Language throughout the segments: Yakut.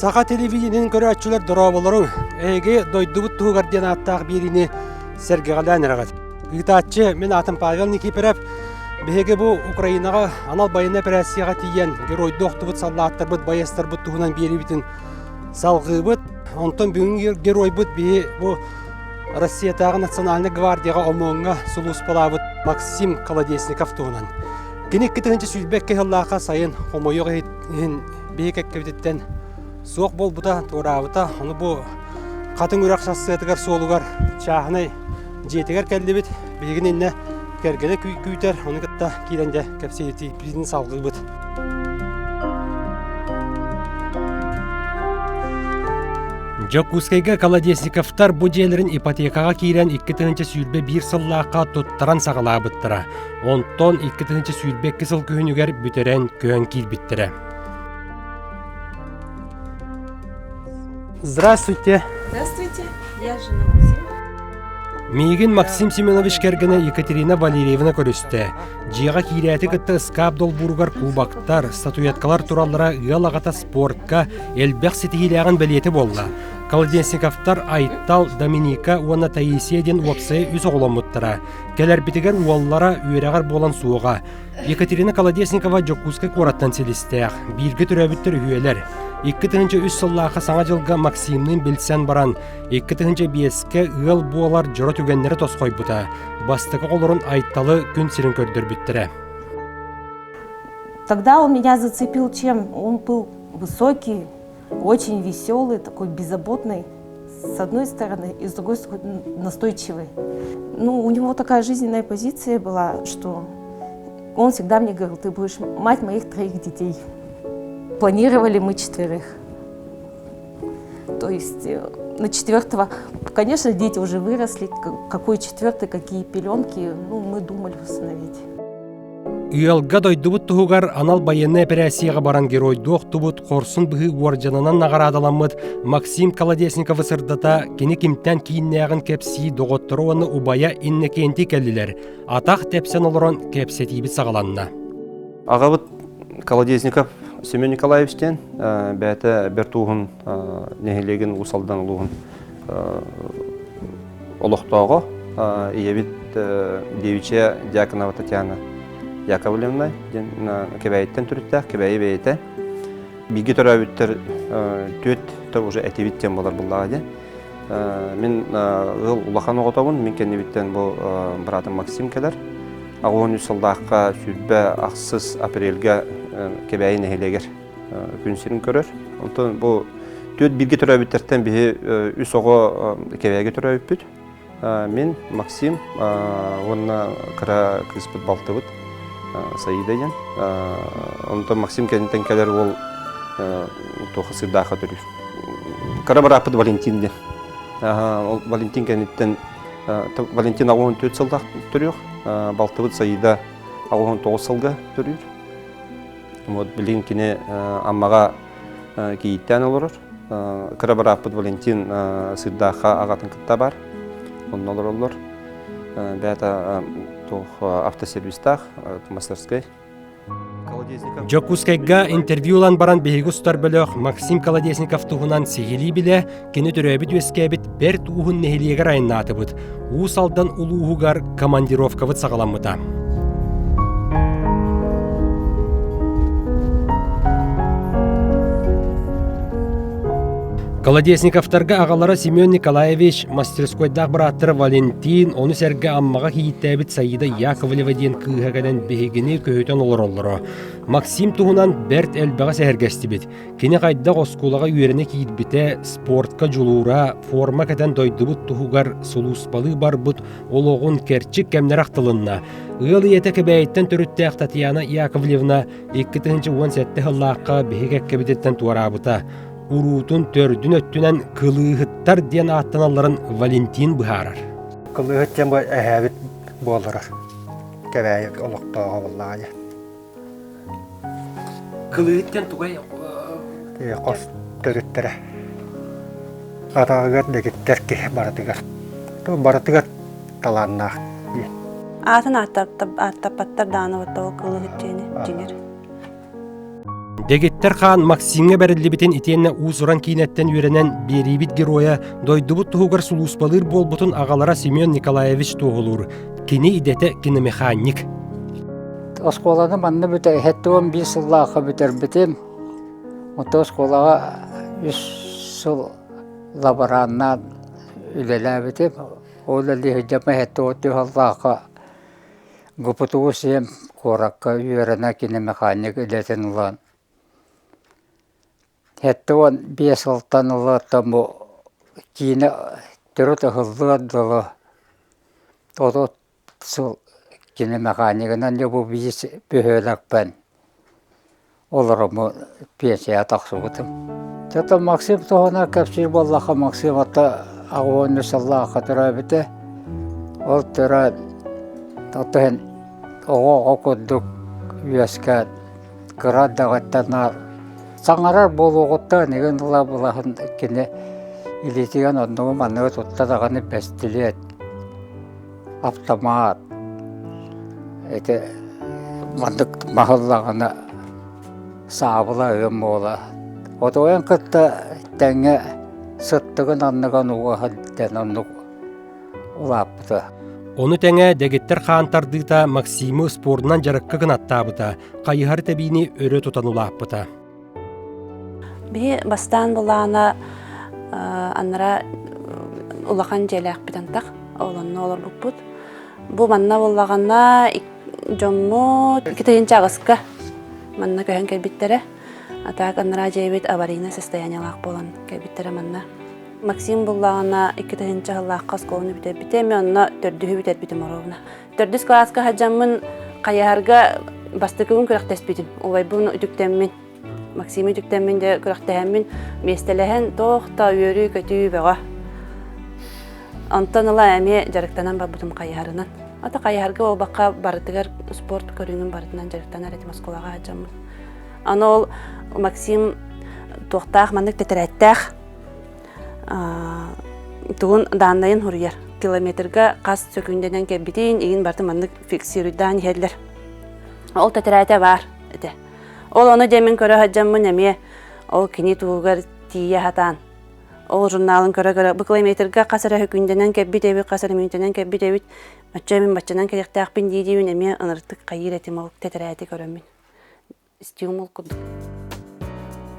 Саха телевидениетин көрөөччүлэр дорооболоруҥ! Эһиги дойдубут туһугар диэн ааттаах биэриини сэргэҕэлээн эрэҕит. Ыытааччы мин аатым Павел Никифоров. Биһиги бу Украинаҕа анал байыаннай эпэрээссийэҕэ тиийэн геройдуу охтубут саллааттарбыт, байыастарбыт туһунан биэриибитин салҕыыбыт. Онтон бүгүҥҥү геройбут биһи бу Россиятааҕы национальнай гвардияҕа ОМОН-ҥа сулууспалаабыт Максим Колодезников туһунан. Кини 2022 сыллаахха сайын хомойуох иһин биһи кэккэбититтэн суох буолбута, туораабыта. Ону бу Хатыҥ үрэх сассыатыгар суолугар чааһынай дьиэтигэр кэллибит. Биһигин иннэ кэргэнэ күүтэр, ону кытта киирэн дьэ кэпсэтиибитин салгыыбыт. Дьокуускайга Колодезниковтар бу дьиэлэрин ипотекаҕа киирэн 2021 сыллаахха туттаран саҕалаабыттара. Онтон 2022 сыл күһүнүгэр бүтэрэн көһөн киирбиттэрэ. Здравствуйте. Здравствуйте, я жена Максима. Миигин Максим Семенович кэргэнэ Екатерина Валерьевна көрүстэ. Дьиэҕэ киирээти кытта ыскаап долбууругар кубоктар, статуэткалар тураллара ыал аҕата спортка элбэх ситиһиилээҕин бэлиэтэ буолла. Колодезниковтар Айтал, Доминика уонна Таисия диэн уопсайа үс оҕоломмуттара. Кэлэрбитигэр уоллара үөрэҕэр буолан суоҕа. Екатерина Колодезникова Дьокуускай куораттан силистээх, бииргэ төрөөбүттэр үһүөлэр. 2003 сыллаахха Саҥа дьылга Максимныын билсэн баран, 2005-кэ ыал буолар дьоро түгэннэри тосхойбута. Бастакы оҕолорун Айталы күн сирин көрдөрбүттэрэ. Тогда он меня зацепил чем? Он был высокий, очень веселый, такой беззаботный, с одной стороны, и с другой стороны настойчивый. Ну, у него такая жизненная позиция была, что он всегда мне говорил, ты будешь мать моих троих детей. Планировали мы четверых. То есть э, на четвертого, конечно, дети уже выросли, какой четвертый, какие пеленки, ну, мы думали усыновить. Ыалга дойдубут туһугар анал байыаннай эпэрээссийэҕэ баран геройдуу охтубут хорсун быһыы уордьанынан наҕараадаламмыт Максим Колодезниковы сырдата кини кимтэн кииннээҕин кэпсии доҕотторо уонна убайа Иннокентий кэллилэр. Атах тэпсэн олорон кэпсэтиибит саҕаланна. Аҕабыт Колодезников Семен Николаевич диэн бэйэтэ Бэрт Ууһун нэһилиэгин Уус Алдан улууһун олохтооҕо ийэбит Девичья Дьяконова Татьяна Яковлевна диэн Кэбээйиттэн төрүттээх, Кэбээйи бэйэтэ. Бииргэ төрөөбүттэр түөрт да уже этибит диэн буолар буллаҕа диэн. Мин ыал улахан оҕотобун, мин кэннибиттэн бу быраатым Максим кэлэр. 83 сыллаахха 26 апрельга Кэбээйи нэһилиэгэр күн сирин көрөр. Онтон бу түөрт бииргэ төрөөбүттэртэн биһи үс оҕо Кэбээйигэ төрөөбүппүт. Мин, Максим уонна кыра кыыспыт балтыбыт Саида диэн. Онтон Максим кэнниттэн кэлэр уол туох сырдаахха төрүүр. Кыра бырааппыт Валентин диэн. Ол Валентин кэнниттэн Валентин 84 сыллаах төрүөх, балтыбыт Саида 89 сылга төрүүр. Вот билигин кини Аммаҕа кийииттээн олорор. Кыра бырааппыт Валентин Сырдаахха аҕатын кытта бар. Онно олороллор. Бэйэтэ туох автосервистаах, мастерскай. Дьокуускайга интервью ылан баран биһиги устар бөлөх Максим Колодезников туһунан сиһилии билэ, кини төрөөбүт-үөскээбит Бэрт Ууһун нэһилиэгэр айаннаатыбыт. Уус Алдан улууһугар командировкабыт саҕаламмыта. Колодезниковтарга аҕалара Семен Николаевич, мастерскойдаах бырааттара Валентин, ону сэргэ Аммаҕа кийииттээбит Саида Яковлева диэн кыыһа кэлэн биһигини көһүтэн олороллоро. Максим туһунан бэрт элбэҕи сэһэргэстибит. Кини хайдах оскуолаҕа үөрэнэ киирбитэ, спортка дьулуура, форма кэтэн дойдубут туһугар сулууспалыы барбыт олоҕун кэрчик кэмнэрэ ахтылынна. Ыал ийэтэ Кэбээйиттэн төрүттээх Татьяна Яковлевна 2017 сыллаахха биһиги кэккэбититтэн туораабыта. Уруутун төрдүн өттүнэн кылыыһыттар диэн ааттаналларын Валентин быһаарар. Кылыыһыт диэн бу эһээбит буолара. Кэбээйи олохтооҕо буоллаҕа Кылыыһыт диэн тугай? Хос төрүттэрэ. Атаҕыгар дэгиттэр киһи барытыгар. Барытыгар талааннаах диэн. Аатын ааттаппаттар даҕаны ол кылыыһыт диэни дьиҥэр. Дэгиттэр хаан Максимҥа бэриллибитин итиэннэ уус-уран киинэттэн үөрэнэн биэриибит геройа дойдубут туһугар сулууспалыыр буолбутун аҕалара Семен Николаевич туоһулуур. Кини идэтэ киномеханик. Оскуоланы манна бүтэ 75 сыллаахха бүтэрбитим. Онтон оскуолаҕа үс сыл лабораннаан үлэлээбитим. Ол үлэлии сылдьаммын 74 сыллаахха ГПТУ сиэм куоракка үөрэнэ киномеханик идэтин ылан 75 сылтан ыла бу киинэ төрүт ыһыллыар дылы 30 сыл киномеханигынан дьэ бу биир бөһүөлэкпэн олороммун пенсияҕа тахсыбытым. Чэ Максим туһунан кэпсиир буоллахха Максим ата 83 сыллаахха төрөөбүтэ. Ол төрөөн оттон оҕо-оҕо курдук үөскээн кыра эрдэҕиттэн наар саҥарар буолуоҕуттан игин ыла былаһын кини илиитигэр оннугу манныгы тутта даҕаны бэстилиэт автомат ити маннык маһыллаҕына саабыла ыам буола отуойан кытта тэҥҥэ сыттыгын анныган уоһа дэн оннук улааппыта. Ону тэҥэ дэгиттэр хаан тардыыта Максимы спордунан дьарыкка гынаттаабыта, хайыһар тэбиини өрө тутан улааппыта. Биһи бастаан былаана анара улахан дьиэлээхпит антах, ол онно олорбуппут. Бу манна буоллаҕына дьоммут 2008-ка манна көһөн кэлбиттэрэ. А так анараа дьиэбит аварийное состояниелаах буолан кэлбиттэрэ манна. Максим буллаҕына 2000 сыллаахха оскуоланы бүтэрбитэ, мен онно төрдүһү бүтэрбитим оруобуна. Төрдүс кылааска сылдьаммын хайыһарга бастакыбын күрэхтэспитим. Убайбын үтүктэммин, Максимы үтүктэммин дьэ күрэхтэһэммин миэстэлэһэн туох да үөрүү-көтүү бөҕө. Онтон ыла эмиэ дьарыктанан барбытым хайыһарынан. Ата хайыһарга буолбакка барытыгар спорт көрүҥүн барытынан дьарыктанар этим оскуолаҕа сылдьаммын. Аны ол Максим туохтаах маннык тэтэрээттээх тугун дааннайын суруйар. Километрга хас сөкүүндэнэн кэлбитин, игин барыта маннык фиксируйдаан иһэллэр. Ол тэтэрээтэ баар этэ. Ол ону дьэ мин көрө сылдьаммын эмиэ ол кини туһугар тиийэ сатаан ол журналын көрө-көрө бу километрга хас эрэ сөкүүндэнэн кэлбит эбит, хас эрэ мүнүүтэнэн кэлбит эбит, бачча мин баччанан кэлиэхтээхпин дии-диибин эмиэ ынырыктык хайыыр этим ол тэтэрээти көрөммүн. Стимул курдук.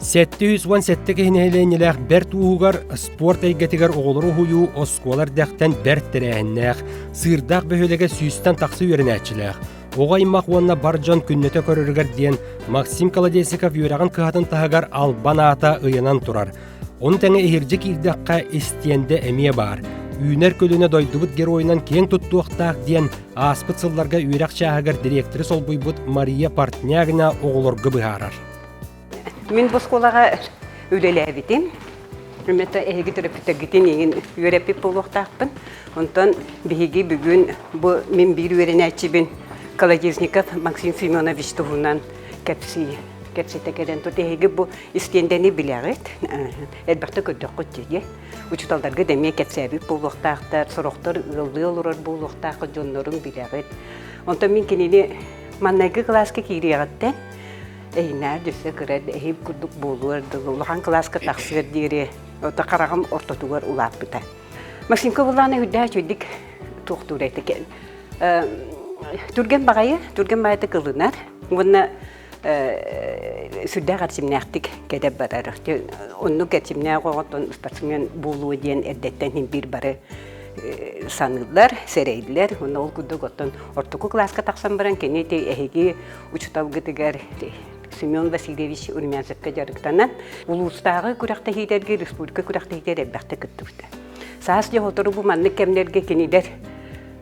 717 киһи нэһилиэнньэлээх Бэрт Ууһугар спорт эйгэтигэр оҕолору уһуйуу оскуола эрдэхтэн бэрт тэрээһиннээх, Сыырдаах бөһүөлэгэ сүүстэн тахса үөрэнээччилээх. Оҕо аймах уонна бар дьон күннэтэ көрөрүгэр диэн Максим Колодезников үөрэҕин кыһатын таһыгар албан аата ыйанан турар. Ону тэҥэ иһирдьэ киирдэххэ истиэндэ эмиэ баар. Үүнэр көлүөнэ дойдубут геройунан киэҥ туттуохтаах диэн ааспыт сылларга үөрэх чааһыгар дириэктэри солбуйбут Мария Портнягина оҕолорго быһаарар. Мин бу оскуолаҕа үлэлээбитим. Эмэтэ эһиги төрөппүттэргитин иҥин үөрэппит буолуохтаахпын. Онтон биһиги бүгүн бу мин биир үөрэнээччибин Колодезников Максим Семенович туһунан кэпсии кэпсэтэ кэлэн тут эһиги бу истиэндэни билэҕит, элбэхтэ көрдөххүт дии. Учууталларгыт эмиэ кэпсээбит буолуохтаахтар, сорохтор ыаллыы олорор буолуохтааххыт дьоннорун билэҕит. Онтон мин кинини маннайгы кылааска киириэҕиттэн эйинээр дьөссө кыра эһиил курдук буолуор дылы улахан кылааска тахсыар диэри ото хараҕым ортотугар улааппыта. Максимка буллаана үрдээх үчүгдүк туохтуур этэ түргэн баҕайы, түргэн баҕайытык ылынар уонна сүрдээх эрчимнээхтик кэтэ барар. Оннук эрчимнээх оҕоттон спортсмен буолуо диэн эрдэттэн иһин биир бары саныыллар, сэрэйдилэр. Уонна ол курдук оттон ортоку кылааска тахсан баран кини ити эһиги учууталгытыгар Семен Васильевич Румянцевка дьарыктанан улуустааҕы күрэхтэһиилэргэ, республика күрэхтэһиитигэр элбэхтэ кыттыбыта. Саас дьэ сотору бу маннык кэмнэргэ кинилэр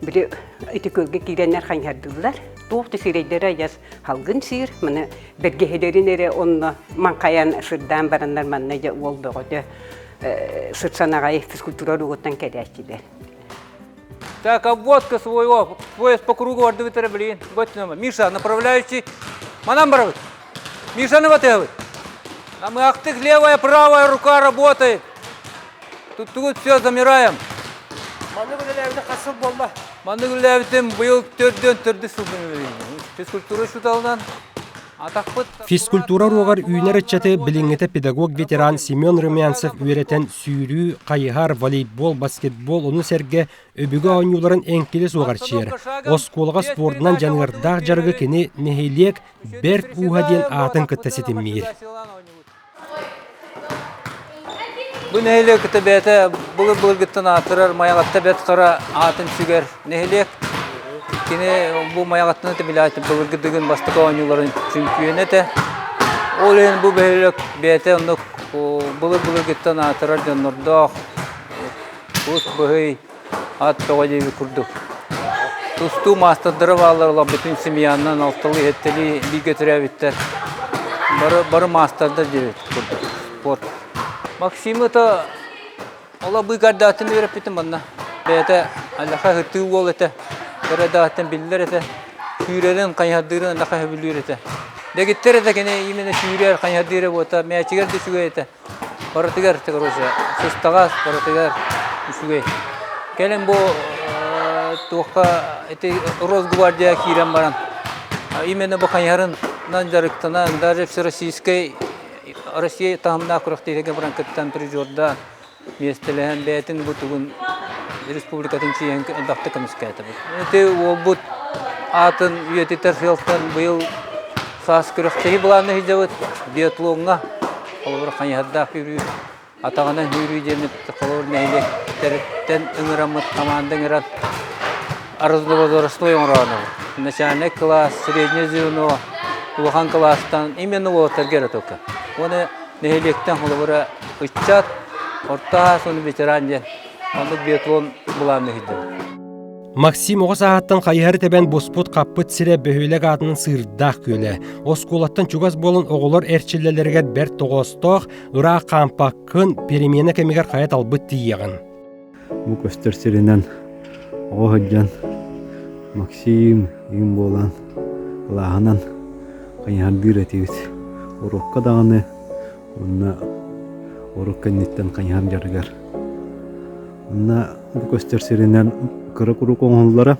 били ити күөлгэ киирэннэр хайыһардыыллар. Туох да сирэйдэрэ адьас халгын сиир, маны бэргэһэлэрин эрэ онно маҥхайан сырдаан бараннар манна дьэ уол бөҕөтө сырсан аҕай физкультура уруогуттан кэлээччилэр. Так, обводка своего, пояс по кругу бардыбыт блин. Миша, направляющий. Манан барабыт. Мишаны батыһабыт. Намыһахтык левая, правая рука работает. Тут, тут все замираем. Маннык үлэлээбитэ хас сыл буолла? Маннык үлэлээбитим быйыл төрдүөн төрдүс сылбын үлэлиим. Физкультура учууталынан. Физкультура уруогар үүнэр ыччаты билиҥҥитэ педагог-ветеран Семен Румянцев үөрэтэн сүүрүү, хайыһар, волейбол, баскетбол, ону сэргэ өбүгэ оонньууларын эҥкилэ суох эрчийэр. Оскуолаҕа спордунан дьаныардаах дьарыгы кини нэһилиэк Бэрт Ууһа диэн аатын кытта ситимниир. Бу нэһилиэк кытта бэйэтэ былыр-былыргыттан аатырар Майаҕатта Бэрт Хара аатын сүгэр нэһилиэк. Кини бу Майаҕаттан это билээт былыргы Дыгын бастакы оонньууларын чөмпүйүөнэ этэ. Ол иһин бу бөһүөлэк бэйэтэ оннук былыр-былыргыттан аатырар дьоннордоох Кус быһый, ат тоҕо диэбит курдук. Тустуу маастардара бааллар, олор бүтүн семьянан алталыы, сэттэлии бииргэ төрөөбүттэр. Бары, бары маастардар диэбит курдук спорт. Максим это ола быыкардаатын үөрэппитим манна. Бэйэтэ аллаха ытыы уол этэ. Кырадааттан биллэр этэ. Сүүрэрин, хайыһардыырын аллаха сөбүлүүр этэ. Дэгиттэр этэ кини именно сүүрэр, хайыһардыыра буота, мээчигэр да үчүгэй этэ. Барытыгар, короче, сыстаҕас, барытыгар үчүгэй. Кэлин бу туохха ити Росгвардия киирэн баран именно бу хайыһарынан дьарыктанан, даже всероссийскай Россия таһымнаах күрэхтэһиигэ баран кыттан призердаан миэстэлэһэн бэйэтин бу тугун республикатын чиэһин элбэхтик көмүскээтибит. Ити уолбут аатын үйэтитэр сыалтан быйыл саас күрэхтэһии былаанна сылдьабыт биатлоҥҥа Холобур, хайыһардаах үүрүү, атаҕынан үүрүү диэммит холобур нэһилиэктэриттэн ыҥыраммыт хамаанда ыҥыран разнобозрастной оҥороонобут. Начальный класс, среднее звено, улахан кылаастан именно уолаттарга эрэ только. Уонна нэһилиэктэн холобура ыччат, орто аас уонна ветеран диэн оннук биатлон былаанна иһийдибит. Максим оҕо сааһыттан хайыһары тэбэн буспут-хаппыт сирэ бөһүөлэк аатынан Сыырдаах күөлэ. Оскуолаттан чугас буолан оҕолор эрчиллэллэригэр бэрт тоҕоостоох, ыраах хаампаккын, перемена кэмигэр хайа талбыт тиийэҕин. Бу көстөр сиринэн оҕо сылдьан Максим им буолан кылааһынан хайыһардыыр этибит. Уруокка даҕаны уонна уруок кэнниттэн хайыһар дьарыгар. Онно бу көстөр сиринэн кыра куруук оҥоһуллара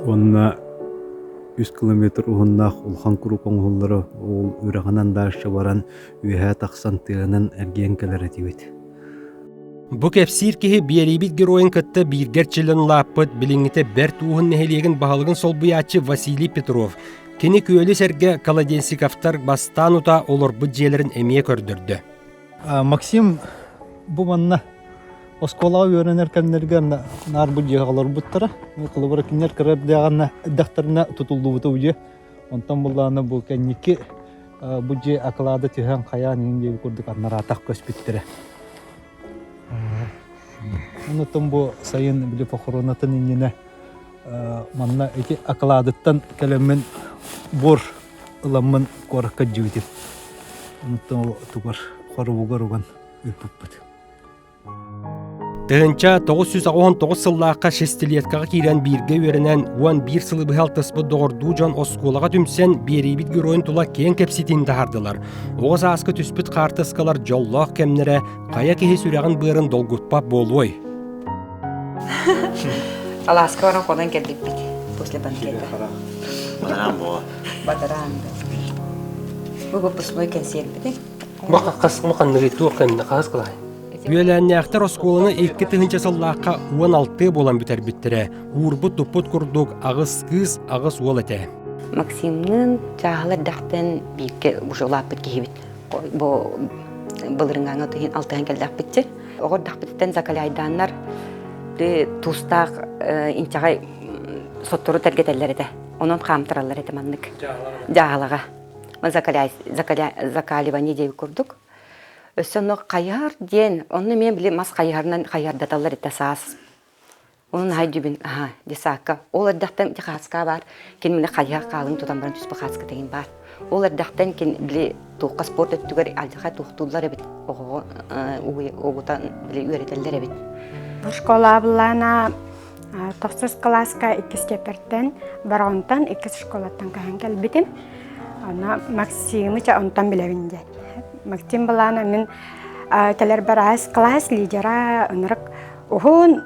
уонна үс километр уһуннаах улахан куруук оҥоһуллара ол үрэҕинэн дальше баран үөһээ тахсан тыанан эргийэн кэлэр этибит. Бу кэпсиир киһи биэриибит геройун кытта бииргэ эрчиллэн улааппыт билиҥҥитэ Бэрт Ууһун нэһилиэгин баһылыгын солбуйааччы Василий Петров. Кини күөлү сэргэ Колоденсиковтар бастаан утаа олорбут дьиэлэрин эмиэ көрдөрдө. Максим бу манна оскуолаҕа үөрэнэр кэмнэригэр наар бу дьиэҕэ олорбуттара. Холобура кинилэр кыра эрдэҕинэ эрдэхтэринэ тутуллубута бу дьиэ. Онтон буллаҕына бу кэнники бу дьиэ акылаада түһэн хайаан иһин диэби курдук аннараатах көспүттэрэ. Онтон бу сайын били похоронатын иннинэ манна ити акылаадыттан кэлэммин буор ыламмын куоракка дьиибитим. Онтон тугар хоробугар уган ыыппыппыт. 1989 сыллаахха шестилеткаҕа киирэн бииргэ үөрэнэн 11 сылы быһа алтыспыт доҕордуу дьон оскуолаҕа түмсэн биэриибит геройун тула киэҥ кэпсэтиини таһаардылар. Оҕо сааска түспүт хаартыскалар дьоллоох кэмнэрэ хайа киһи сүрэҕин-быарын долгутпат буолуой? Алааска баран хонон кэлбиппит после банкета. Батараан буо. Батараан. Бу выпускной кэнсиэрбит. Үөлээннээхтэр оскуоланы 2000 сыллаахха 16 буолан бүтэрбиттэрэ. Уурбут-туппут курдук аҕыс кыыс, аҕыс уол этэ. Максимныын чааһылар дэхтэн бииргэ уже улааппыт киһибит. Бу былырыҥҥа алтыһан кэллэхпитчи. Оҕо эрдэхпититтэн закаляйдааннар туустаах инчэҕэй соттору тэлгэтэллэр этэ. Онон хаамтараллар этэ маннык. Дьааһылаҕа. Закаливание диэбит курдук. Өссө онно хайыһар диэн, онно эмиэ били мас хайыһарынан хайыһардаталлар этэ саас. Онон наһаа өйдүүбүн, аһаа, десакка. Ол эрдэхтэн хаацка баар, кин мини хайыһар хаалын тутан баран түспэ хаацка тегин баар. Ол эрдэхтэн кин били туохха спорт өттүгэр алдьархай туохтууллар эбит, оҕоҕо угутан били үөрэтэллэр эбит. Школа былаана тохсус кылааска иккис чиэппэртэн Бороҕонтон иккис школаттан көһөн кэлбитим. Аны Максимы ча онтон билэбин диэн. Максим былаана мин кэлэрбэр аас класс лидера ынырык уһун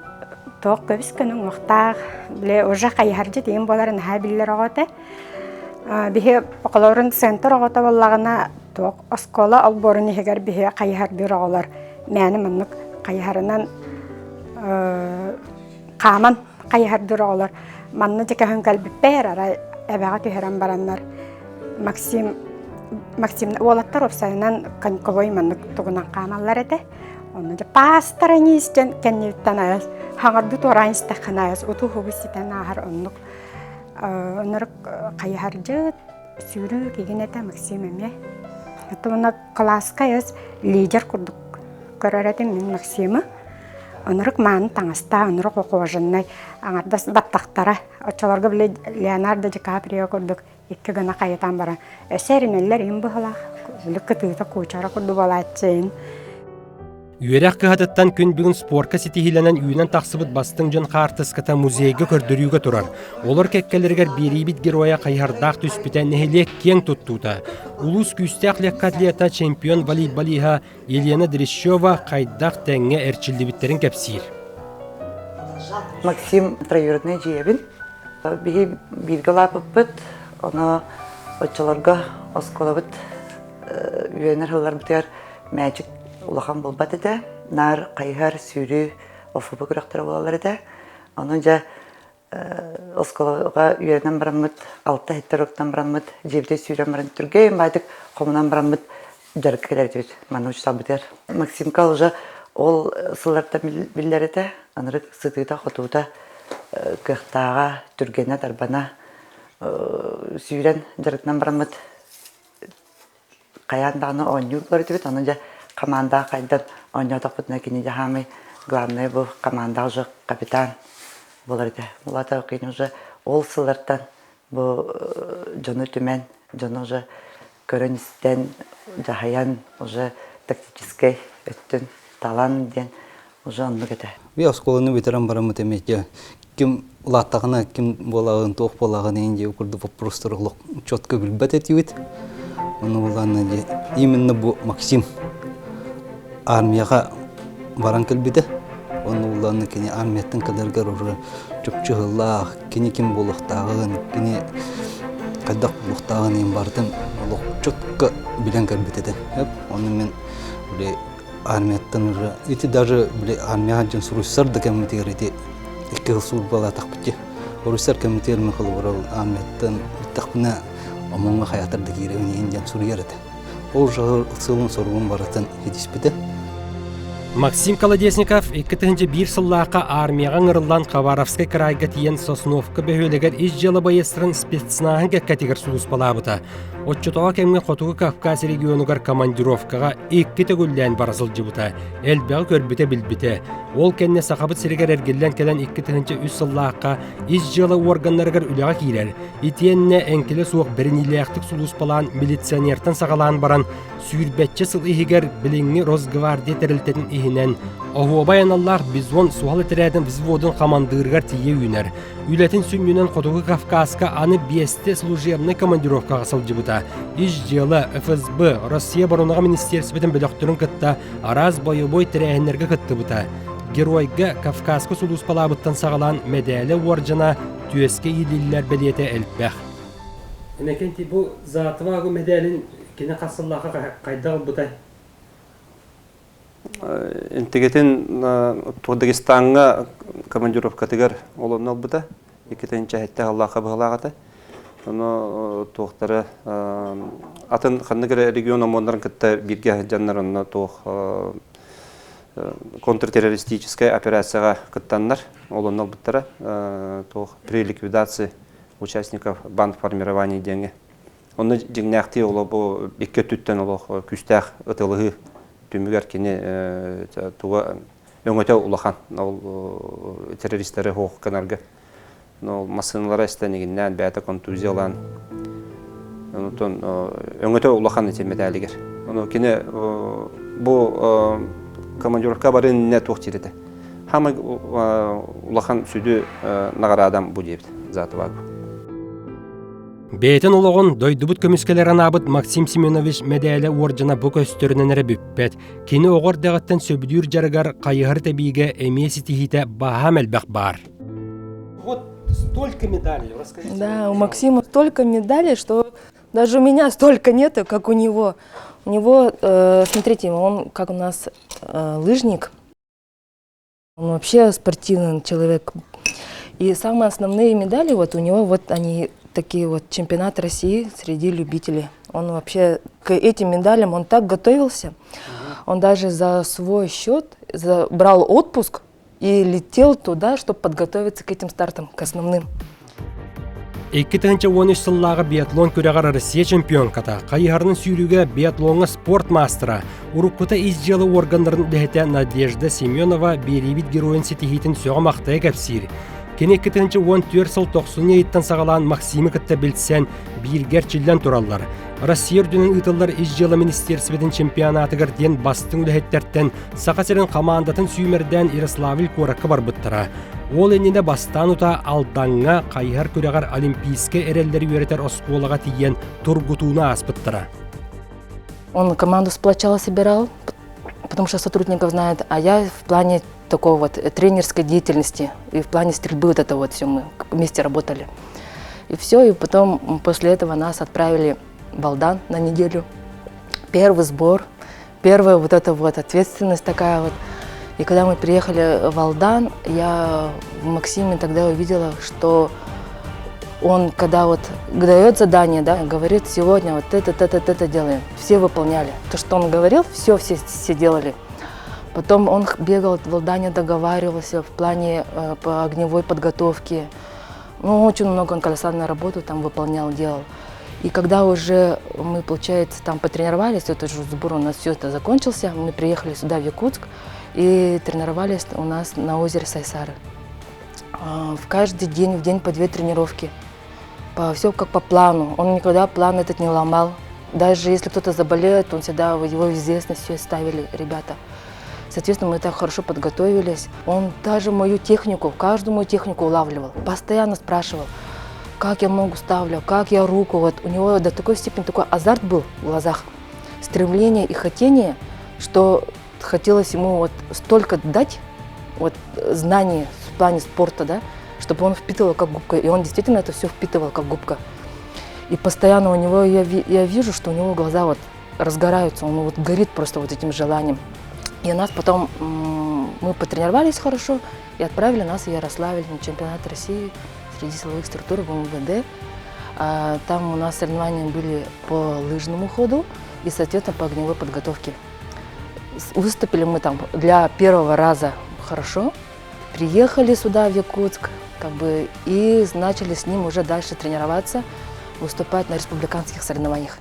туох көбүс көнө уҥуохтаах били уже хайыһардьыт ийэм буолара наһаа биллэр оҕо этэ. Биһи оҕолорун центр оҕото буоллаҕына туох оскуола олбуорун иһигэр биһи хайыһардыыр оҕолор мээнэ маннык хайыһарынан хааман хайыһардыыр оҕолор манна дьэ көһөн кэлбиппэр арай эбэҕэ түһэрэн бараннар Максим Максим уолаттар уопсайынан коньковой маннык тугунан хаамаллар этэ онно дьэ паастараньыыс диэн кэннибиттэн айас хаҥардыы туораан истэххинэ айас утуу-һубу ситэн ааһар оннук Оннук хайыһардьыт, сүүрүү кигин этэ Максим эмиэ. Оттон кылааска эс лидер курдук көрөр этим мин Максимы. Оннук мааны таҥастаах, оннук ухоженнай аҥардас баттахтара. Оччолорго били Леонардо Ди Каприо курдук икки гына хайытан баран өссө эринэллэр им быһылаах, били кытыыта куучара курдук буолааччы Үөрэх кыһатыттан күн бүгүн спорка ситиһиилэнэн үүнэн тахсыбыт бастыҥ дьон хаартыската музейга көрдөрүүгэ турар. Олор кэккэлэригэр биэриибит геройа хайыһардаах түспүтэ нэһилиэк киэҥ туттуута. Улуус күүстээх легкоатлета, чемпион волейболиһа Елена Дрещева хайдах тэҥҥэ эрчиллибиттэрин кэпсиир. Максим троюродный дьиэбин. Биһи бииргэ улааппыппыт, ону оччолорго оскуолабыт үөрэнэр сылларбытыгар мээчик улахан буолбат этэ. Наар хайыһар, сүүрүү, ОФП күрэхтэрэ буолаллар этэ. Ону дьэ оскуолаҕа үөрэнэн бараммыт, алта иһиттэр уруктан бараммыт, дьиэбитигэр сүүрэн баран түргэн баайдык хомунан бараммыт дьарыкка кэлэр этибит манна учууталбытыгар. Максимка уже ол сыллартан биллэр этэ. Анырык сытыыта-хотуута, кыахтааҕа, түргэнэ-тарбана сүүрэн дьарыктанан бараммыт хайаан даҕаны оонньуур буолар этибит. Ону дьэ хамаандаҕа хайдан оонньоотохпутуна кини дьэ хаамай главное бу хамаандаҕа уже капитан буолар этэ. Булата кини уже ол сыллартан бу дьону түмэн, дьону уже көрөн-истэн, дьаһайан уже тактическай өттүн талан диэн уже оннук этэ. Би оскуоланы бүтэрэн бараммыт эмиэ ким улааттаҕына ким буолаҕын, туох буолаҕын иһин диэ курдук вопростары олох четко билбэт этибит. Ону булаанна дьэ именно бу Максим армияҕа баран кэлбитэ. Ону булаанна кини армияттан кэлэргэр уже чопчу кини ким буолуохтааҕын, кини хайдах буолуохтааҕын иһин барытын олох четко билэн кэлбит этэ. Ону мин били армияттан уже ити даже били армияҕа дьон суруйсар да кэммитигэр ити икки сыл службалаатахпыт дии. Уруйсар кэммитигэр мин холобура армияттан бүттэхпинэ омуҥҥа хайаатар да киирэбин иһин диэн суруйар этэ. Ол сылын соругун барытын ситиспитэ. Максим Колодезников 2001 сыллаахха армияҕа ыҥырыллан Хабаровскай кыраайга тиийэн Сосновка бөһүөлэгэр ис дьыала байыастарын спецнаһын кэккэтигэр сулууспалаабыта. Оччотооҕу кэмҥэ Хотугу Кавказ регионугар командировкаҕа икки төгүллээн бара сылдьыбыта, элбэҕи көрбүтэ-билбитэ. Ол кэннэ Сахабыт сиригэр эргиллэн кэлэн 2003 сыллаахха ис дьыала уорганнарыгар үлэҕэ киирэр. Итиэннэ эҥкилэ суох бэриниилээхтик сулууспалаан милиционертан саҕалаан баран сүүрбэччэ сыл иһигэр билиҥҥи Росгвардия тэрилтэтин иһинэн оһуобай аналлаах Бизон суһал этэрээтин взводун хамандыырыгар тиийэ үүнэр. Үлэтин сүнньүнэн Хотугу Кавказка аны биэстэ служебнай командировкаҕа сылдьыбыта. Ис дьыала, ФСБ, Россия оборонаҕа министиэристибэтин бөлөхтөрүн кытта араас бойобуой тэрээһиннэргэ кыттыбыта. Геройга Кавказка сулууспалаабыттан саҕалаан мэдээлэ уордьана түөскэ иилиллэр бэлиэтэ элбэх. Иннокентий, бу За отвагу мэдээлин кини хас сыллаахха хайдах ылбытай? Интигитин Дагестаҥҥа командировкатыгар олонно ылбыта. Иккитинчи эһэтте Аллаха быһалаах этэ. Ону туохтары атын ханнык эрэ регион омуоннарын кытта бииргэ сылдьаннар онно туох контртеррористическай операцияҕа кыттаннар олонно ылбыттара. Туох при ликвидации участников бандформирований диэҥҥэ. Онно дьиҥнээхтии олох икки өттүттэн олох күүстээх ытылыһыы түмүгэр кини туга өҥөтө улахан ол террористары суох гынарга ол массыыналара эстэн игиннээн бэйэтэ контузиялаан онтон өҥөтө улахан ити мэтээлигэр ону кини бу командировка барын иннинэ туох диир этэ Хамай улахан сүдү наҕараадам бу диэбит за отвагу. Бэйэтин олоҕун дойдубут көмүскэлэр анаабыт Максим Семенович мэдээлэ уордьана бу көстөрүнэн эрэ бүппэт. Кини оҕо эрдэҕиттэн сөбүлүүр дьарыгар хайыһар тэбиигэ эмиэ ситиһиитэ баһаам элбэх баар. Вот. столько медалей. Расскажите. Да, у Максима столько медалей, что даже у меня столько нету, как у него. У него, смотрите, он как у нас лыжник, он вообще спортивный человек. И самые основные медали вот у него вот они такие вот чемпионат России среди любителей. Он вообще к этим медалям он так готовился. Он даже за свой счет брал отпуск и летел туда, чтобы подготовиться к этим стартам, к основным. 2013 сыллааҕы биатлон күрэҕэр Россия чемпионката, хайыһарынан сүүрүүгэ биатлоҥҥа спорт маастара, уруккута ис дьыала уорганнарын үлэһитэ Надежда Семенова биэриибит геройун ситиһиитин сөҕө-махтайа кэпсиир. Кини 2014 сыл тохсунньу ыйыттан саҕалаан Максимы кытта билсэн, бииргэ эрчиллэн тураллар. Россия үрдүнэн ыытыллар ис дьыала министиэрсибэтин чемпионатыгар диэн бастыҥ үлэһиттэртэн Саха сирин хамаандатын сүүмэрдээн Ярославль куоракка барбыттара. Ол иннинэ бастаан утаа Алдаҥҥа хайыһар күрэҕэр Олимпийскай эрэллэри үөрэтэр оскуолаҕа тиийэн тургутууну ааспыттара. Он команду сплочал, собирал, потому что сотрудников знает, а я в плане такой вот тренерской деятельности и в плане стрельбы вот это вот все мы вместе работали. И все, и потом после этого нас отправили в Алдан на неделю. Первый сбор, первая вот эта вот ответственность такая вот. И когда мы приехали в Алдан, я в Максиме тогда увидела, что он, когда вот дает задание, да, говорит, сегодня вот это, это, это, это делаем. Все выполняли. То, что он говорил, все, все, все делали. Потом он бегал в Алдане, договаривался в плане по огневой подготовке. Ну, очень много он колоссальную работу там выполнял, делал. И когда уже мы, получается, там потренировались, этот же сбор у нас все это закончился, мы приехали сюда, в Якутск, и тренировались у нас на озере Сайсары. В каждый день, в день по две тренировки. По, все как по плану. Он никогда план этот не ломал. Даже если кто-то заболеет, он всегда его в известность все ставили ребята. Соответственно, мы так хорошо подготовились. Он даже мою технику, каждую мою технику улавливал. Постоянно спрашивал, как я ногу ставлю, как я руку. Вот у него до такой степени такой азарт был в глазах, стремление и хотение, что хотелось ему вот столько дать вот, знаний в плане спорта, да, чтобы он впитывал как губка. И он действительно это все впитывал как губка. И постоянно у него, я вижу, что у него глаза вот разгораются, он вот горит просто вот этим желанием. И нас потом, мы потренировались хорошо, и отправили нас в Ярославль на чемпионат России среди силовых структур в МВД. Там у нас соревнования были по лыжному ходу и, соответственно, по огневой подготовке. Выступили мы там для первого раза хорошо. Приехали сюда, в Якутск, как бы, и начали с ним уже дальше тренироваться, выступать на республиканских соревнованиях.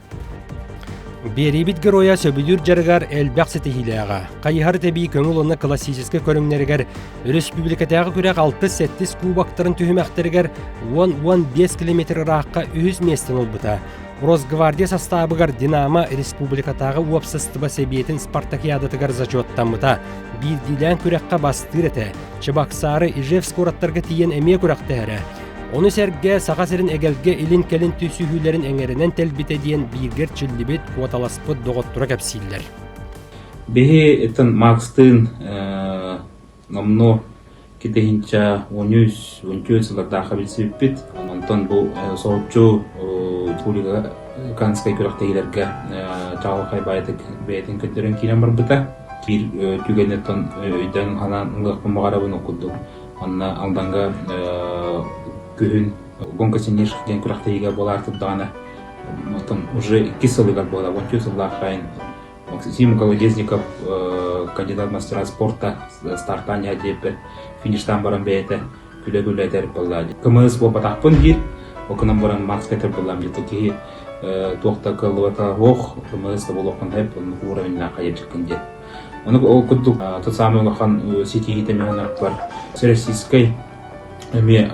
Биэриибит геройа сөбүлүүр дьарыгар элбэх ситиһиилээҕэ. Хайыһар тэбии көҥүл уонна классическай көрүҥнэригэр өрөспүүбүлүкэтээҕи күрэх 6-7 кубоктарын түһүмэхтэригэр 10-15 километр ыраахха үһүс миэстэни ылбыта. Росгвардия састаабыгар Динамо республикатааҕы уопсастыба сэбиэтин спартакиадатыгар зачеттаммыта. Биирдиилээн күрэххэ бастыыр этэ. Чебоксары, Ижевск куораттарга тиийэн эмиэ күрэхтэһэрэ. Ону сэргэ Саха сирин эгэлгэ илин-кэлин түсүһүүлэрин эҥэринэн тэлбитэ диэн бииргэ эрчиллибит, куоталаспыт доҕотторо кэпсииллэр. Биһи итин Макстыын номнуо китиһинча 13 14 сыллардаахха билсибиппит. Онтон бу соһуччу республиканскай күрэхтэһиилэргэ чаҕылхай баайытык бэйэтин көрдөрөн киирэн барбыта. Биир түгэнтэн өйдөөн ханаан ылыахпын баҕарабын ол курдук. Онно Алдаҥҥа күһүн гонка сильнейших диэн күрэхтэһиигэ буолаары турдаҕына, оттон уже иккис сылыгар буола, 13 сыллаах сайын Максим Колодезников кандидат мастера спорта стартаан иһэ диэппэр фиништаан баран бэйэтэ күлэ-күлэ этэр буолла. КМС буолбатахпын диир, ол гынан баран Макска этэр буоллаам диэтэ киһи туох да кыаллыбата суох, КМС да буолуоххун сөп, оннук уровеньнаах хайырдьыккын диэн. Ону ол курдук тот самый улахан ситиһиитэ миһанарбар Всероссийскай эмиэ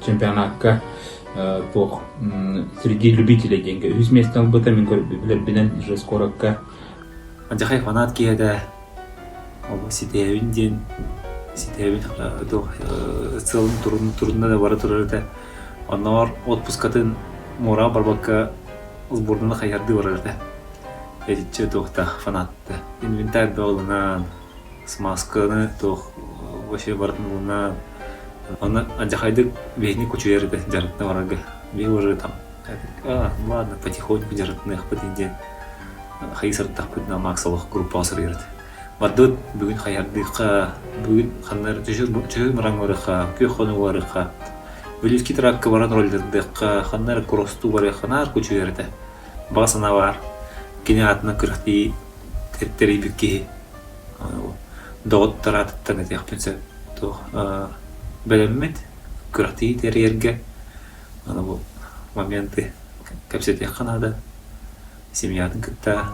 чемпионакка туох среди любителей диэнгэ үһүс миэстэ ылбыта мин билэрбинэн уже скорокка Адьахай фанат киһи ол ситиһэбин диэн ситиһэбин туох сыалын турунна да бара турар этэ оннооҕор отпускатын муораҕа барбакка сборнаны хайыһардыы барар этэ Итиччэ туохтаах фанатта. Инвентарь бөҕө ылынан, смазканы туох вообще барытын ылынан. Онно алдьархайдык биһини кучуйар этэ дьарыктана барарга. Биһи уже там а, ладно, потихоньку дьарыктаныахпыт диэн хайыы сырыттахпытына Макс олох группаҕа суруйар этэ. Бардыбыт бүгүн хайардыахха, бүгүн ханна эрэ чөһү мыраҥ барыахха, күөх хонуу барыахха, Вилюйский тракка баран роллердыахха, ханна эрэ кросстуу барыахха наар кучуйар этэ. Баҕа санаа баар. Кини аатынан күрэхтии тэрийбит киһи доҕоттор аатыттан этиэхпин сөп. Туох бэлэммит күрэхтии тэрийэргэ аны бу моменты кэпсэтиэххэ наада. Семьятын кытта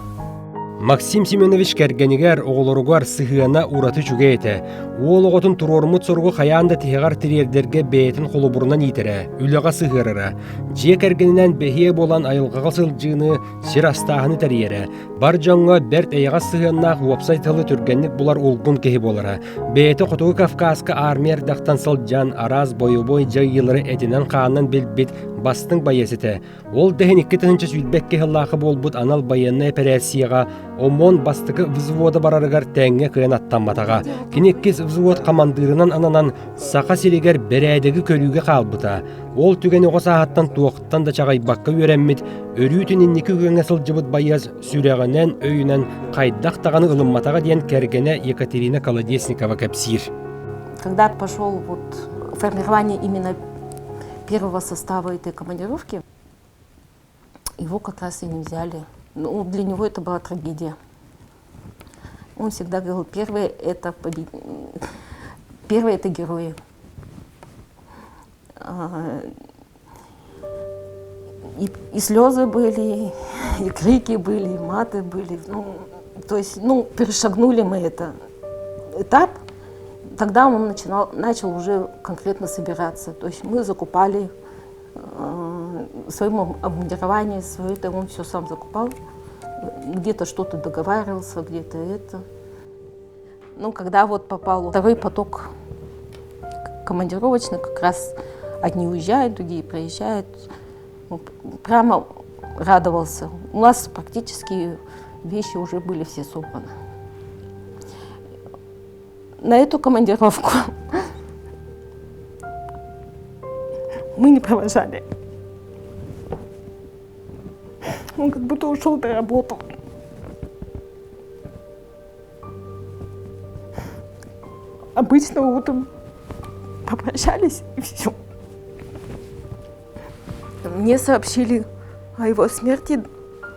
Максим Семенович кэргэнигэр, оҕолоругар сыһыана ураты үчүгэй этэ. Уол оҕотун туруоруммут соругу хайаан да тиһэҕэр тириэрдэргэ бэйэтин холобурунан иитэрэ, үлэҕэ сыһыарара. Дьиэ кэргэнинэн бэһиэ буолан айылҕаҕа сылдьыыны, сир астааһыны тэрийэрэ. Бар дьоҥҥо бэрт эйэҕэс сыһыаннаах уопсай тылы түргэнник булар улгум киһи буолара. Бэйэтэ Хотугу Кавказка армия эрдэхтэн сылдьан араас бойобуой дьайыылары этинэн-хаанынан билбит бастыҥ байыас этэ. Ол да иһин 2022 сыллаахы буолбут анал байыаннай эпэрээссийэҕэ ОМОН бастакы взвода барарыгар тэҥҥэ кыайан аттамматаҕа. Кини иккис взвод хамандыырынан ананан Саха сиригэр бэрээдэги көрүүгэ хаалбыта. Ол түгэни оҕо сааһыттан туохтан да чаҕыйбакка үөрэммит, өрүүтүн инники күөҥҥэ сылдьыбыт байыас сүрэҕинэн, өйүнэн хайдах даҕаны ылымматаҕа диэн кэргэнэ Екатерина Колодезникова кэпсиир. Когда пошел вот формирование именно первого состава этой командировки, его как раз и не взяли. Ну, для него это была трагедия. Он всегда говорил, первое это, побед... первое это герои. А, и, и слезы были, и крики были, и маты были. Ну, то есть, ну, перешагнули мы это этап. Тогда он начинал, начал уже конкретно собираться. То есть мы закупали э, свое обмундирование, свое это он все сам закупал. Где-то что-то договаривался, где-то это. Ну, когда вот попал второй поток командировочный, как раз одни уезжают, другие приезжают. Прямо радовался. У нас практически вещи уже были все собраны. На эту командировку мы не провожали. Он как будто ушел на работу. Обычно утром попрощались и все. Мне сообщили о его смерти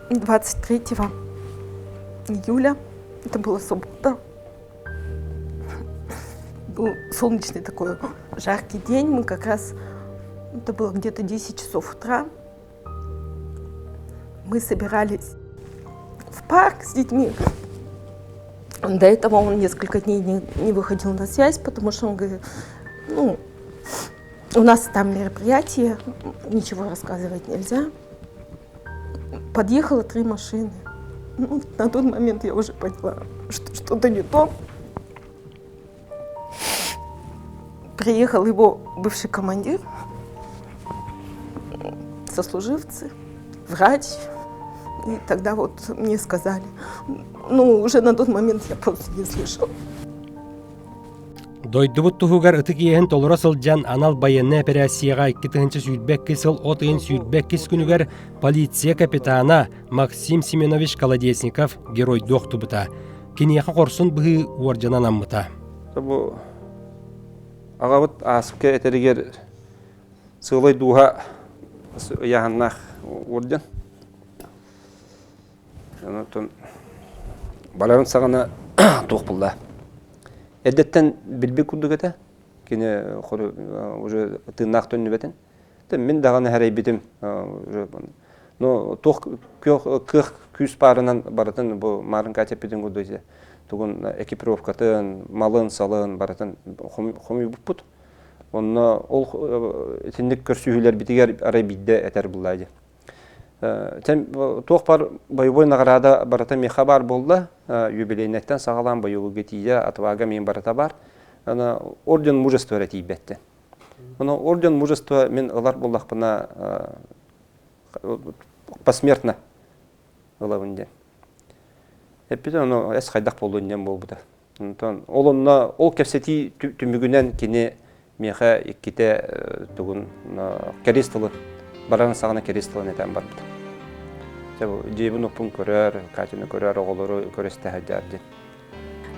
23 июля. Это была суббота. Был солнечный такой жаркий день. Мы как раз, это было где-то 10 часов утра. Мы собирались в парк с детьми. До этого он несколько дней не, не выходил на связь, потому что он говорит, ну, у нас там мероприятие, ничего рассказывать нельзя. Подъехало три машины. Ну, на тот момент я уже поняла, что что-то не то. Приехал его бывший командир, сослуживцы, врач. И тогда вот мне сказали, ну, уже на тот момент я просто не слышала. Дойдубут туһугар ытык иэһин толоро сылдьан анал байыаннай эпэрээссийэҕэ 2022 сыл от ыйын 22 күнүгэр полиция капитана Максим Семенович Колодезников геройдуу охтубута. Киниэхэ хорсун быһыы уордьана анаммыта. Бу аҕабыт ааспыка этэригэр сыалай дууһа ыйааһыннаах орден. Онтон барарын саҕана туох булла. Эрдэттэн билбит курдук этэ. Кини уже тыыннаах төннүбэтин. Мин даҕаны хэрэйбитим но туох кыах күүс баарынан барытын бу Марын Катя эппитин курдук тугун экипировкатын, малын-салын барытын хомуйбуппут. Онно ол итинник көрсүһүүлэрбитигэр арай биирдэ этэр буллаа дии. Туох бар боевой награда барыта миэхэ баар буолла. Юбилейнайтан саҕалаан боевойга тиийэ, отвага мин барыта бар. Ана орден мужества эрэ тиийбэттэн. Ону орден мужества мин ылар буоллахпына посмертно ылабын диэн. Эппитэ ону эс хайдах буолуон диэн буолбута. Онтон ол онно ол кэпсэтии түмүгүнэн кини Миэхэ иккитэ тугун кэриэс тылын баран саҕана кэриэс тылын этэн барбыта. Дьиэбин оппун көрөр, Катяны көрөр, оҕолору көрөстө сылдьар диэн.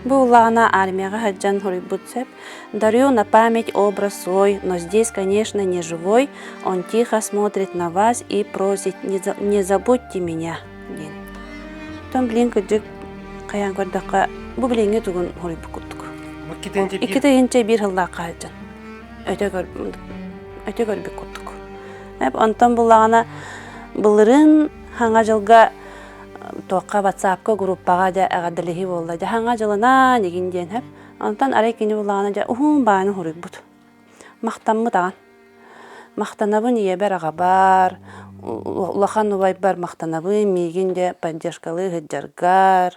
Бу улаҕана армияҕа сылдьан суруйбут сөп. Дарю на память образ свой, но здесь, конечно, не живой. Он тихо смотрит на вас и просит, не забудьте меня диэн. Оттон билин кырдьык хайаан көрдөххө, бу билиҥҥи тугун суруйбут курдук. Икки тыһыынча биир сыллаахха сылдьан өтө көр өтө көрбүт курдук. Онтон буллаҕына былырыын хаҥа дьылга туохха ватсапка группаҕа дьэ эҕэрдэлэһии буолла дьэ хаҥа дьылына нигин диэн сөп онтон арай кини буллаҕына дьэ уһун бааны суруйбут махтаммыт аҕан махтанабын ийэбэр аҕабар улахан убайбар махтанабын миигин дьэ поддержкалыы сылдьаргар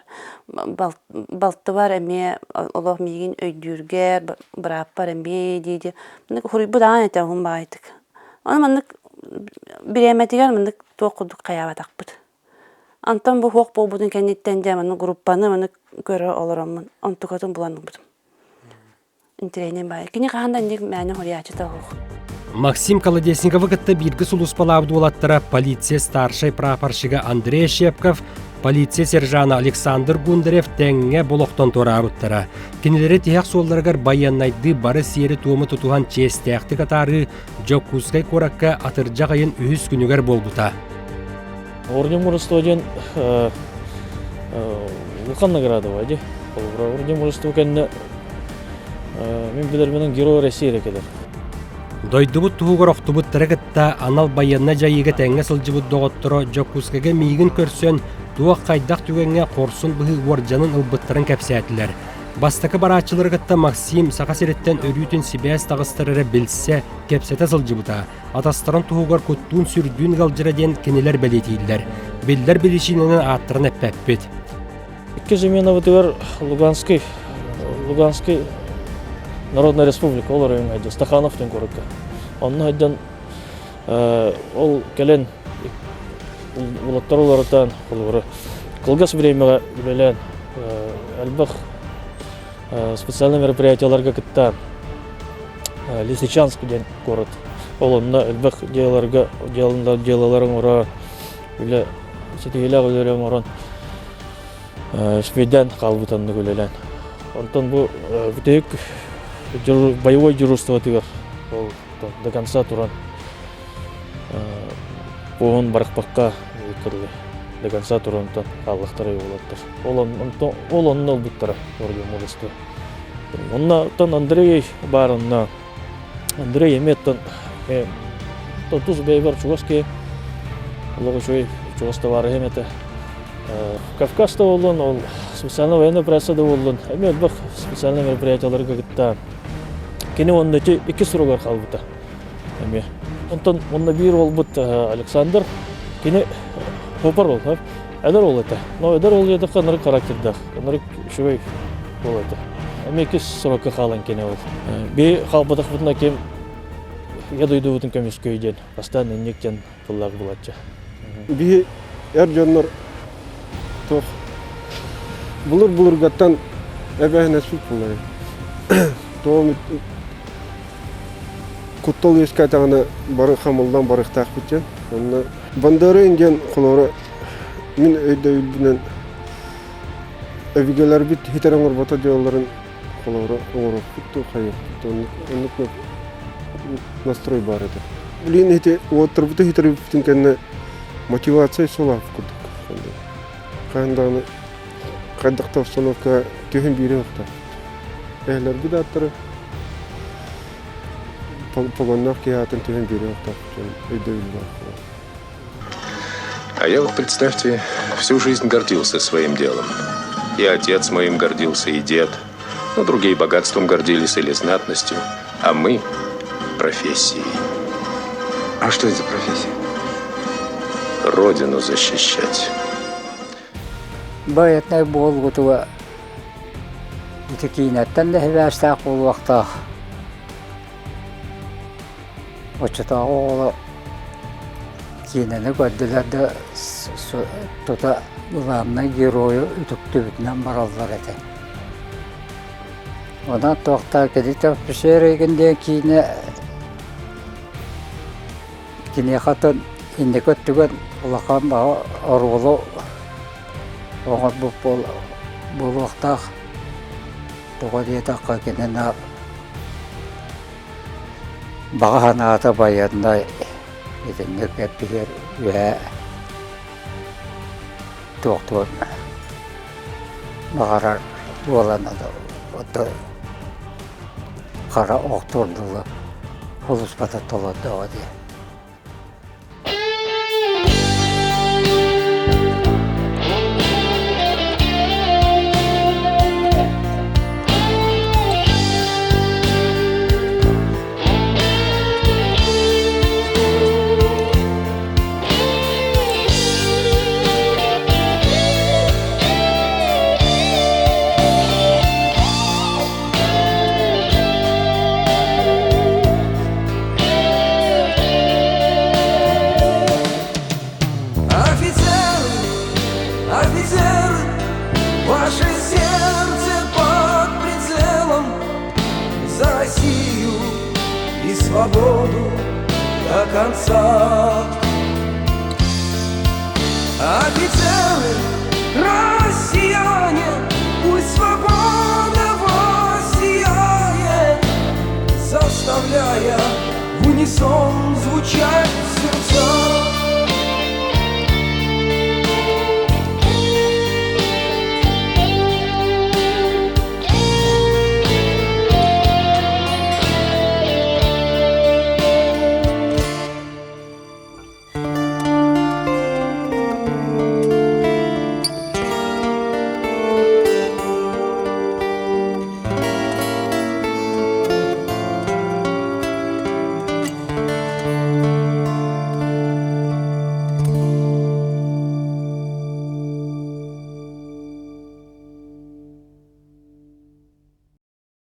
балтыбар эмиэ олох миигин өйдүүргэр бырааппар эмиэ дии дии суруйбут аҕан этэ уһун баҕайытык ону маннык бириэмэтигэр маннык туох курдук хайаабатахпыт. Онтон бу суох буолбутун кэнниттэн дьэ маны группаны маны көрө олороммун онтукатын булан ылбытым. Интэриэһинэй баайы. Кини хаһан да инник мээнэ хоруйааччыта суох. Максим Колодезниковы кытта бииргэ сулууспалаабыт уолаттара полиция старшай прапорщига Андрей Щепков, полиция сержана Александр Гундарев тэҥҥэ болохтон туораабыттара. Кинилэри тиһэх суолларыгар байыаннайдыы бары сиэри-туому тутуһан чиэстээхтик атаарыы Дьокуускай куоракка атырдьах ыйын үһүс күнүгэр буолбута. Орден мужества диэн улахан награда бар дии. Холобура, Орден мужества кэннэ мин билэрбинэн Герой России эрэ кэлэр. Дойдубут туһугар охтубуттары кытта анал байыаннай дьайыыга тэҥҥэ сылдьыбыт доҕотторо Дьокуускайга миигин көрсөн туох хайдах түгэҥҥэ хорсун быһыы уордьанын ылбыттарын кэпсээтилэр. Бастакы барааччылары кытта Максим Саха сириттэн өрүүтүн сибээс таҕыстар эрэ билсэ, кэпсэтэ сылдьыбыта. Атастарын туһугар куттуун-сүрдүүн ыалдьара диэн кинилэр бэлиэтииллэр. Биллэр биричиинэнэн ааттарын эппэппит. Икки заменабытыгар Луганский, Луганский Народная Республика ол оройуоҥҥа сылдьан Стаханов диэн куоракка. Онно сылдьан ол кэлэн уолаттар уларытан холобура кылгас времяҕа үлэлээн элбэх специальный мероприятияларга кыттаан Лисичанск диэн куорат ол онно элбэх дьыалаларга дьыалалары оҥоро үлэ ситиһиилээх үлэлэри оҥорон үспүйдээн хаалбыт оннук үлэлээн онтон бу бүтэһик боевой дежурствотыгар ол до конца туран Уһун барахпакка ыытыллар. До конца туран хааллахтара уолаттар. Ол онтон ол онно ылбыттара орден мужества. Онно оттон Андрей баар онно. Андрей эмиэ оттон тус бэйбэр чугас киһи. Олох үчүгэй чугас товарищем этэ. Кавказта буоллун, ол специальная военная операция да буоллун, эмиэ элбэх специальный мероприятияларга кытта кини уонна ити икки суругар хаалбыта. Эмиэ. Онтон онно биир уолбут Александр, кини попар уол, эдэр уол этэ. Но эдэр уол диэтэххэ ынырык характердаах, ынырык үчүгэй уол этэ. Эмиэ иккис срокка хаалан кини ол. Би хаалбатахпытына ким я дойдубутун көмүскөй диэн, бастаан инник диэн тыллаах булаччы. Биһи эр дьоннор туох былыр-былыргаттан эбээһинэспит буолар. Тоҕо куттал үөскээтэҕинэ бары хамыллан барыахтаахпыт диэн. Онно Бандера диэн холоро мин өйдөбүлбүнэн өбүгэлэрбит хитэр оҥорбото дьыалаларын холоро оҥоруохпут дуу хайыахпыт дуу оннук настрой баар этэ. Билигин ити уоттарбыты хитэрбиппитин кэннэ мотивация солаах курдук. Хаһан даҕаны хайдах да обстановка түһэн биэрэ охта. Эһэлэрбит ааттара погонноох киһи аатын түһэн биэрэ охтоох өйдөбүл баар. А я вот, представьте, всю жизнь гордился своим делом. И отец моим гордился, и дед. Но другие богатством гордились или знатностью, а мы – профессией. А что это за профессия? Родину защищать. Байытнай буолбутуга ити киинэттэн да сибээстээх буолуохтаах. Оччотооҕу оҕолор киинэни көрдүлэр да тута главнай геройу үтүктүбүтүнэн бараллар этэ. Онон туохтаа кини офицер эйгин диэн киинэ киниэхэ атын инники өттүгэр улахан баҕа оруолу оҥорбут буолуохтаах. Тоҕо диэтэххэ кини баҕа санаата байыаннай итинник эппиһиэр үөһэ туохтуон баҕарар буолан хара охтуор дылы холуспата толордоҕо дии. Офицеры, офицеры, ваше сердце под прицелом За Россию и свободу до конца. Офицеры, россияне, пусть свобода воссияет, Заставляя в унисон звучать.